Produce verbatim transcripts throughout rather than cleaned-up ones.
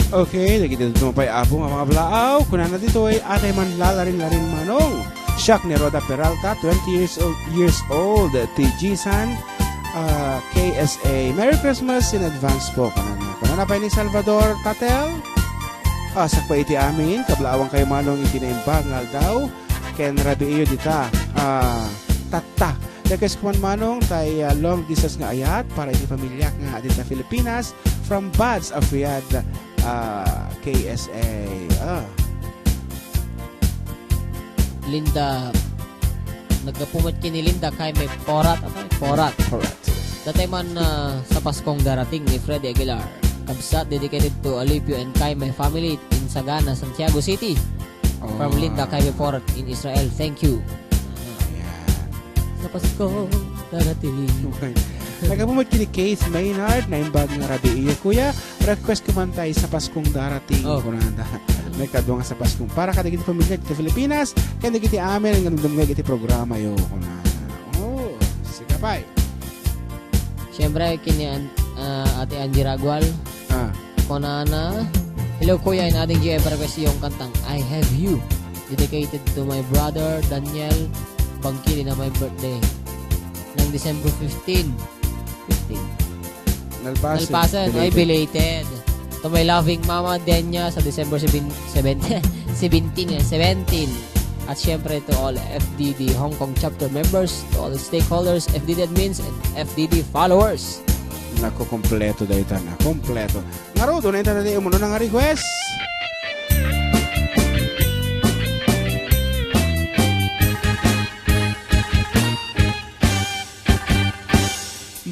Okay, dagiti dadduma pay, Apo, nga mga blaaw, kunana ditoy, atay man lalarin-larin manong. Siak ni Rhoda Peralta, twenty years old, years old, ti Jisan, ah, K S A. Merry Christmas in advance po, kunana. Kunana pay ni Salvador Tatel, ah, sakbay iti amin, kablaawankayo manong iti naimbag nga aldaw, ken rabiiyo dita, ah, tatta. Request ko man manong tay, ah, long distance nga ayat para iti pamiliak nga adda Filipinas from Buds of Riyadh, ah, K S A. Ah. Linda, naggapu met ken ni Linda Kay may Porat, ano? Porat. Porat. Datay man, ah, sa Paskong darating ni Freddy Aguilar. Kabsat, dedicated to Alipio and Kay may family in Sagana, Santiago City. From Oh. Linda Kay may Porat in Israel. Thank you. Ayan. Sa Pasko, darating. Okay. Naggapu met ken ni Keith Maynard, naimbag nga rabiiyo, kuya. Request ko man tay sa Paskong darating, Oh. kunana. May kadua nga sa Paskong. Para kadagiti pamilya dito Filipinas, ken dagiti amin nga dumdumngeg iti programa yo, kunana. Oh, sige pay. Siyempre, ken ni An-, ah, Ate Angie Ragual. Ah. Kunana, "Hello, Kuya, in ating G M request yung kantang I Have You. Dedicated to my brother, Daniel Bangkili, na may birthday ng December fifteen." Fifteen. Nalpasen. Nalpasen. Ay, belated. Belated. To my loving mama, Denya, sa December seven, seventeen, seventeen, eh, seventeen. At syempre, to all F D D Hong Kong chapter members, to all stakeholders, F D D admins, and F D D followers. Naku, kompleto dayta na. Kompleto. Ngarud, unayen ta dayta umuna nga request.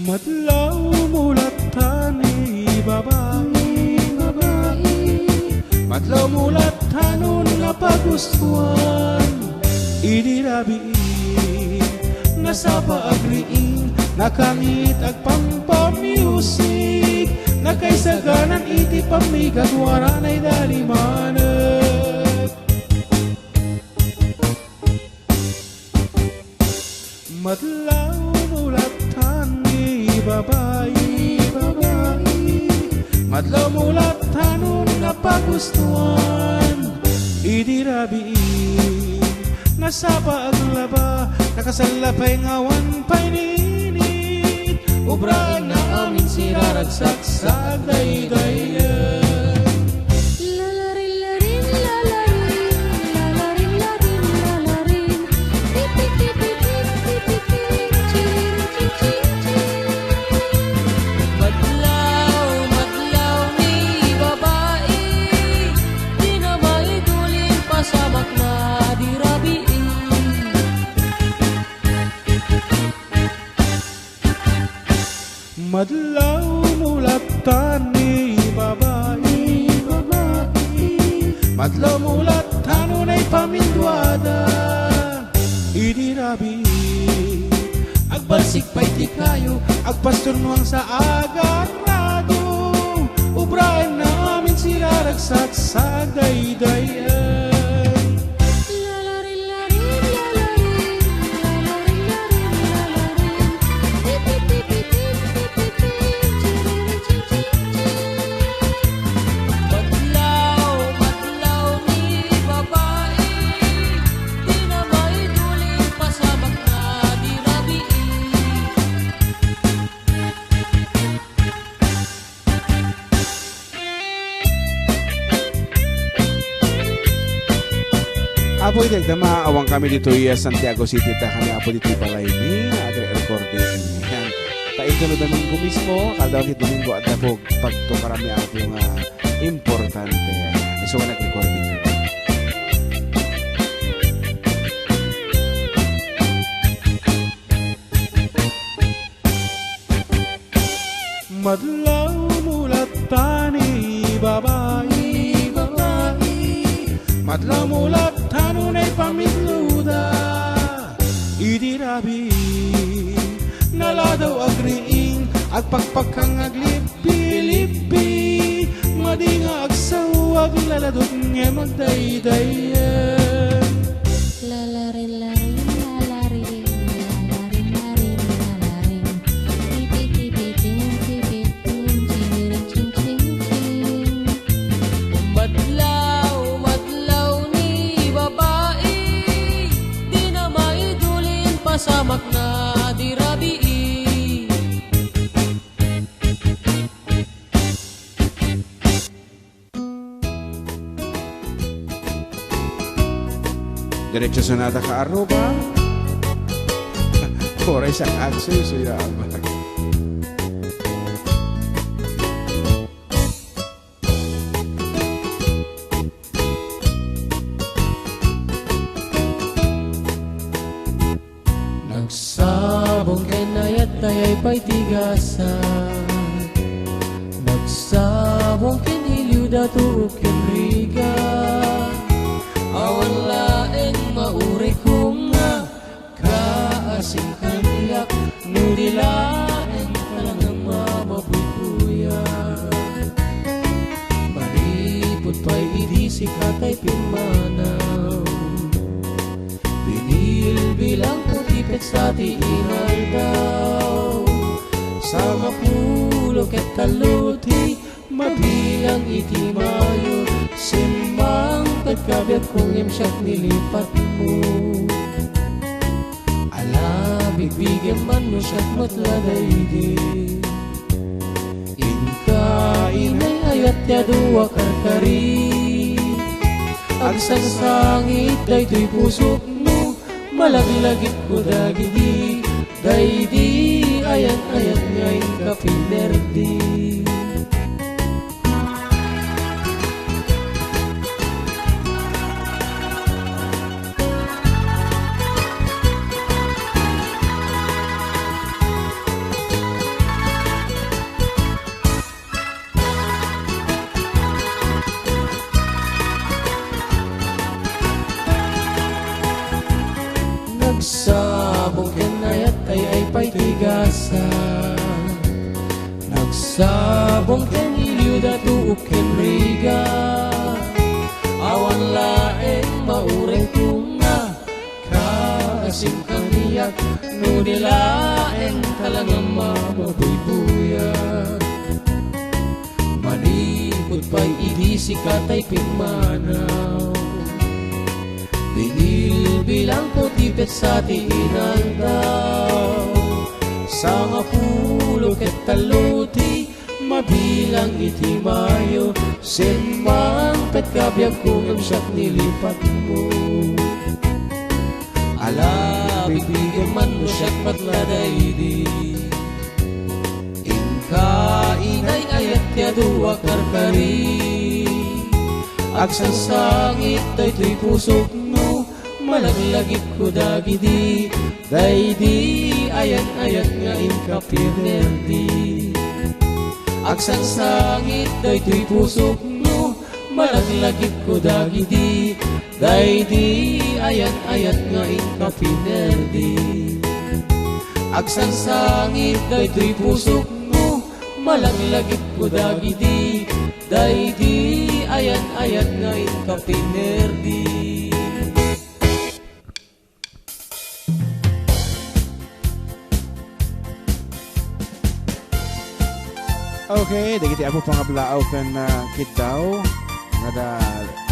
Madlaw mo latta ni babai, babai. Madlaw mo latta no napagustuan. Idi rabii, nasapa agriing, nakangit agpampamiusik, nakaisaganan iti pammigat, wara nay dalimanek. Madlaw mo latta ni babai, babai. Madlaw mo latta no napagustuan. Idi rabii, nasapa aglaba, nakasalla pay nga awan pay ni init. Ubraenna amin siraragsak sa agdaydayen. Lalarin, larin, lalarin, lalarin, larin, lalarin. Madlaw, madlaw ni babai, di na maidulin pasamak na di rabii. Madlaw mo latta ni babai, babai. Madlaw mo latta no naipaminduada. Idi rabii, agbalsik pay ti kayo, agpasturnuang sa agarado. Ubraenna amin siraragsak sa agdaydayen. Madlaw, madlaw ni babai, di na maidulin pasamak na di rabii. Apo, iti agdama, awan kami ditoy, ah, Santiago City, ta kami, Apo, ditoy balay ni Agri Recording. Yan. Ta inton no Domingo mismo, kada ti Domingo, adda po pagtukaran mi, Apo, nga importante. Isu nga nag-recording. Madlaw mo latta ni babai, babai. Madlaw mo latta no naipamitluda. Idi rabii, naladaw agriing, agpakpakkang aglibbi-libbi. Madi nga agsaw, aglaladot ngem agdaydayen. Lalarin-larin, lalarin, lalarin-larin, lalarin. Tipit-tipitin, tipitin, chinirin, chin, chin, chin. Diretso sa nata ka Aruba. Oras ang agsuy, suyabag. Nagsabong ken ayat, tay ay pay ti gasat. Nagsabong ken Ilio, Dato ken Riga. Awan laeng mauray koma, kaasim kaniak, no di laeng talaga mamabuybuyak. Manipud pay idi sika tay pimmanaw. Binilbilang ko ti petsa ti inaldaw. Sangapulo ket tallo ti mabilang iti Mayo. Simmangpet ka biagko ngem siak ni lipatmo. Ala, bigbigem man no siak met la daydi. Inka, inay, ayat ti adu a karkari. Agsangsangit daytoy pusokmo, malaglagipko dagidi. Daydi ayan-ayat nga inka pinerdi. Nagsabong ken ayat, tay ay pay ti gasat. Nagsabong ken Ilio, Dato ken Riga. Awan laeng mauray koma, kaasim kaniak, no di laeng talaga mamabuybuyak. Manipud pay idi sika tay pimmanaw. Binilbilang ko ti petsa ti inaldaw. Sangapulo ket tallo ti mabilang iti Mayo. Simmangpet ka biagko ngem siak ni lipatmo. Ala, bigbigem man no siak met la daydi. Inka, inay, ayat ti adu a karkari. Agsangsangit daytoy pusokmo, malaglagipko dagidi. Daydi ayan-ayat nga inka pinerdi. Agsangsangit daytoy pusokmo, malaglagipko dagidi. Daydi ayan-ayat nga inka pinerdi. Agsangsangit daytoy pusokmo, malaglagipko dagidi. Daydi ayan-ayat nga inka pinerdi. Okay, dagiti Apo pangablaaw ken, ah, kiddaw. Nga da,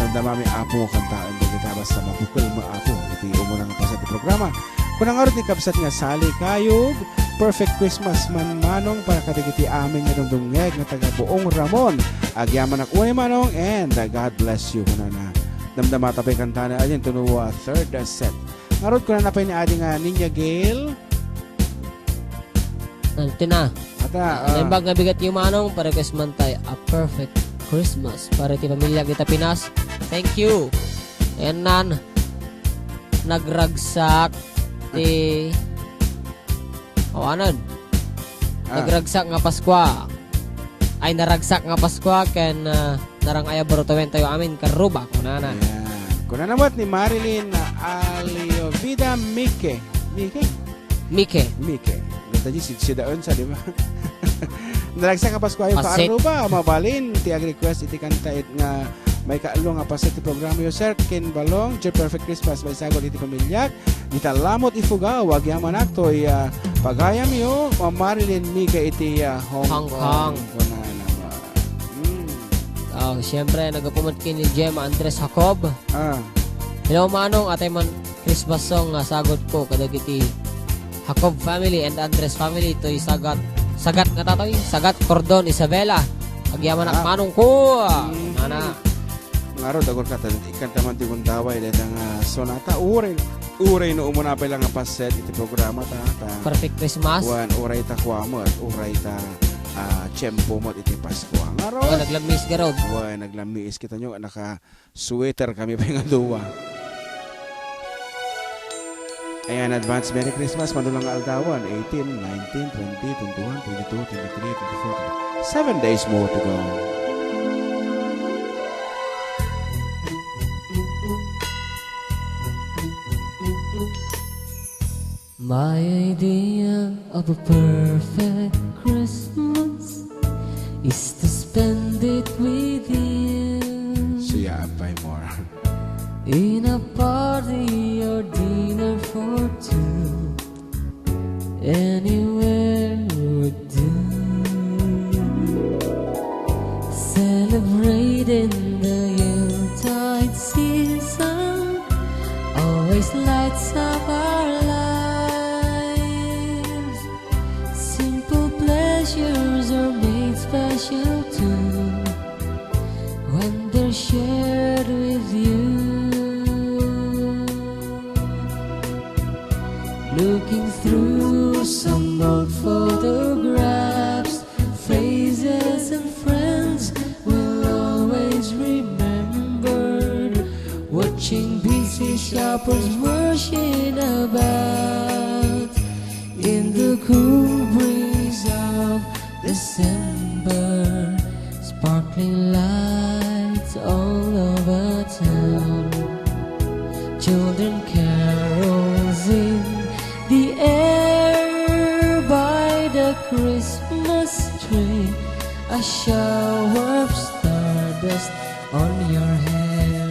damdamami, Apo, kantaen dagita basta mabukel mo, Apo, iti umuna nga paset ti programa. Kuna ngarud ni kabsat nga Sally Kayog, perfect Christmas man manong para kadagiti amin nga dumdumngeg nga taga Buong Ramon. Agyamanak unay manong and, uh, God bless you, kunana. Damdamata pay kantana, ayan, tuno, uh, third, uh, set. Ngarud, kunana pay ni adi nga Niña Gail. Ati na. Ata, ah. Naimbag nga bigat yu manong, pa-request man tay, A Perfect Christmas para ti pamilya kita Pinas. Thank you. Ayan nan, nagragsak ti, awanan. Ah. Nagragsak nga Paskua. Ay, naragsak nga Paskua ken, ah, narang-ay a barutawen tayo amin, karuba, kunana. Ayan. Kunana met ni Marilyn, ah, Aliovida Mike. Mike? Mike. Mike. Gata di si, si Daon sa, di ba? Naragsak nga Pasko ayo, Pasit. Kaaruba, mabalin ti ag-request iti kanta it nga maikaallo nga paset ti programa yo, Sir Ken Balong, Dear Perfect Christmas, maisagut iti pamiliak, dita Lamot Ifugao, agyamanak toy, ah, pagayam yo, Ma'am Marilyn Mike iti, ah, Hong Hong Kong. Kong. Kunana, ma-, mm. Ah, siyempre, nagapumet ken ni Gemma Andres Jacob. Ah. Hello, Manong, atay man, Christmas song nga sagut ko kadagiti Jacob family and Andres family toy Sagat, Sagat nga tatoy, Sagat Cordon Isabela. Agyamanak. Ah. Manong ko. Mm. Nana. Ngarud, agurka ta, ikkanta man ti gundaway dayta nga sonata. Uray, uray no umuna pay lang nga paset iti programa ta, ta. Perfect Christmas. Wen, uray ta kua met, uray ta, ah, tiempo met iti Pasko. Ngarud. Wen, naglammiis garud. Wen, naglammiis kita nyo, naka-sweater kami pay nga dua. Ayan, advance Merry Christmas, mano lang nga aldawan, eighteen, nineteen, twenty, twenty-one, twenty-two, twenty-three, twenty-four, seven days more to go. My idea of a perfect Christmas is to spend it with you. Siya, pay more. In a party or dinner for two, anywhere would do. Celebrating the Yuletide season always lights up our lives. Simple pleasures are made special too when they're shared with you. Looking through some old photographs, faces and friends we'll always remember. Watching busy shoppers rushing about in the cool breeze of December, sparkling lights all over town. Children carols in the air by the Christmas tree, a shower of stardust on your hair.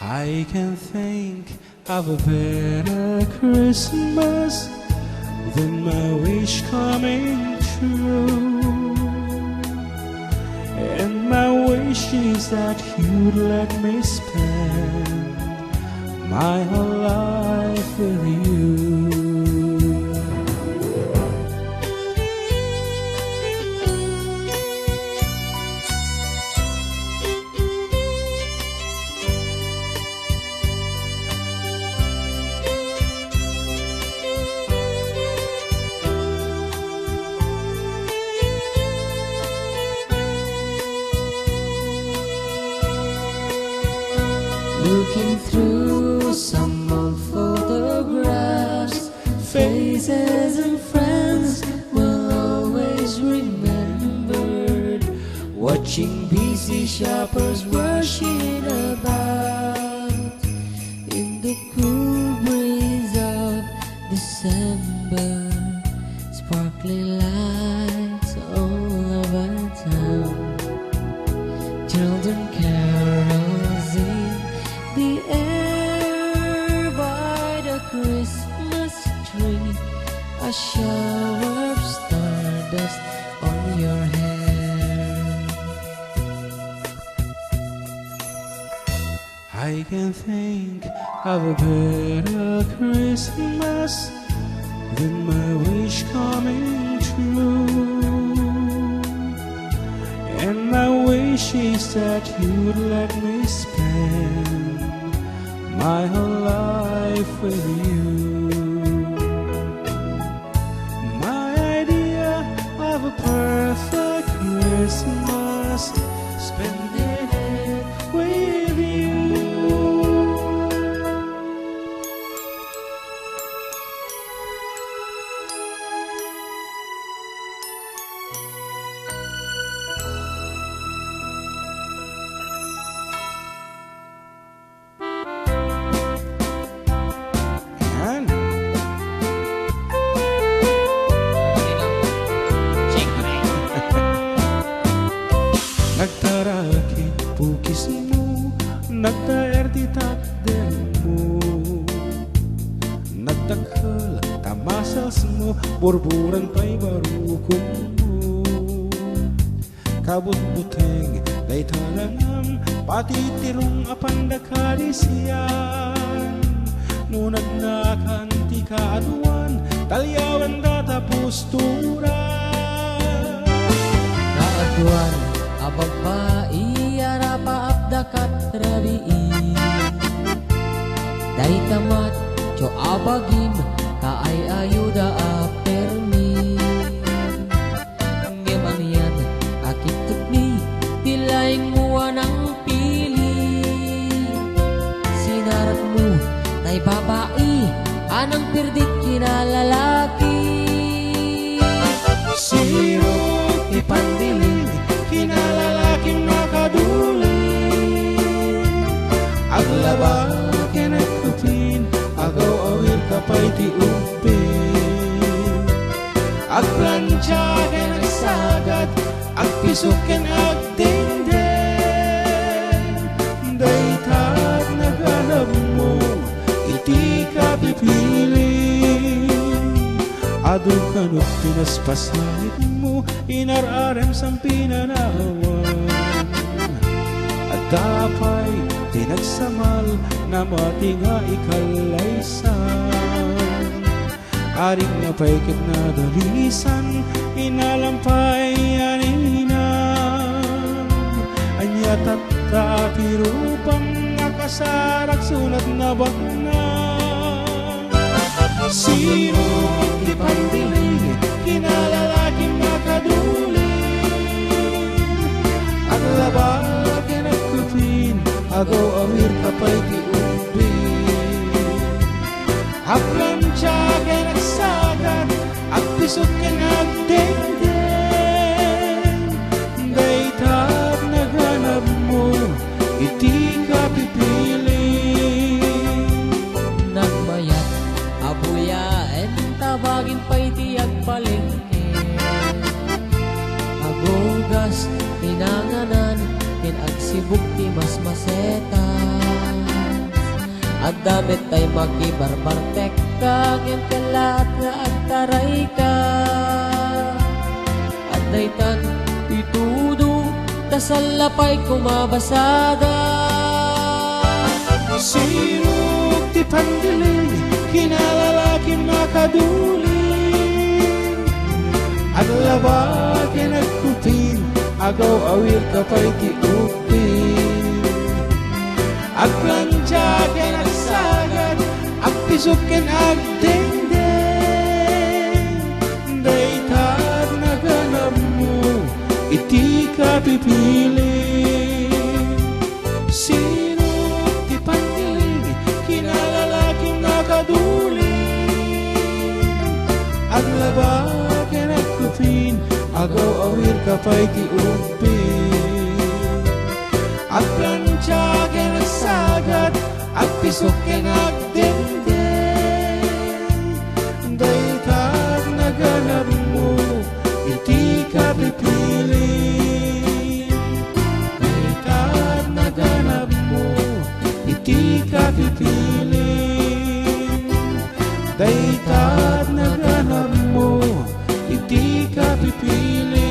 I can think of a better Christmas than my wish coming true. And my wish is that you'd let me spend my whole life with you. Looking through some old photographs, faces and friends we'll always remember. Watching busy shoppers rushing about in the cool breeze of December, sparkling lights all over town. Children carols in the air by the Christmas tree, a shower of stardust on your hair. I can think of a better Christmas than my wish coming true. And my wish is that you'd let me spend my whole life with you. My idea of a perfect Christmas, spending it with you. Ayan. Siyempre. Nagtarakit pukismo, nagtaer ti takdermo. Nagdakkel ta musclesmo, burburen pay barukommo. Kabutbuteng dayta langam, pati tirong a panda kalisian. No nagnaakan ti kaaduan, taliawen data postura. Kaadu Abagim, kaay-ayoda a permi. Ngem anian a kiptutmi ti laingmo a nangpili. Sinarapmo tay babai a nangperdit kinalalaki. Sino ti pandiling kinalalaking makaduli? Aglaba ken agkupin, agaw-awir ka pay ti ubbing. Agplancha ken agsagad, agpisok ken agdengdeng. Dayta naganabmo iti kapipili. Adu kano ti naspasaitmo, inar-arem sang pinanawan. Adda pay ti nagsamal, namati nga ikallaysan. Aring nga pay ket nadalisan, inalam pay a ninam. Ania tatta ti rupam, nakasarak sunat nabaknang. Sino ti pandiling kinalalaking makaduli? Aglaba ken agkupin, agaw-awir ka pay ti ubbing. Agplancha ken agsagad, agpisok ken agdengdeng. Dayta naganabmo iti kapipili. Nagmayat a buyaen, ta bagin pay ti agpalengke. Agugas ti nanganan, ken agsibuk ti masmasetas. Adda met tay makibarbartekka, ngem ti laat nga agtarayka. Adda itan itudo, ta salla pay kumabasada. Sino ti pandiling kinalalaking makaduli? Aglaba ken agkupin, agaw-awir ka pay ti ubbing. Agplancha ken agsagad, agpisok ken agdengdeng. Dayta naganabmo iti kapipili. Sino ti pandiling kinalalaking makaduli? Aglaba ken agkupin, agaw-awir ka pay ti ubbing. Agplancha ken agsagad, agpisok ken agdengdeng. Dayta naganabmo iti kapipili. Dayta naganabmo iti kapipili. Dayta naganabmo iti kapipili.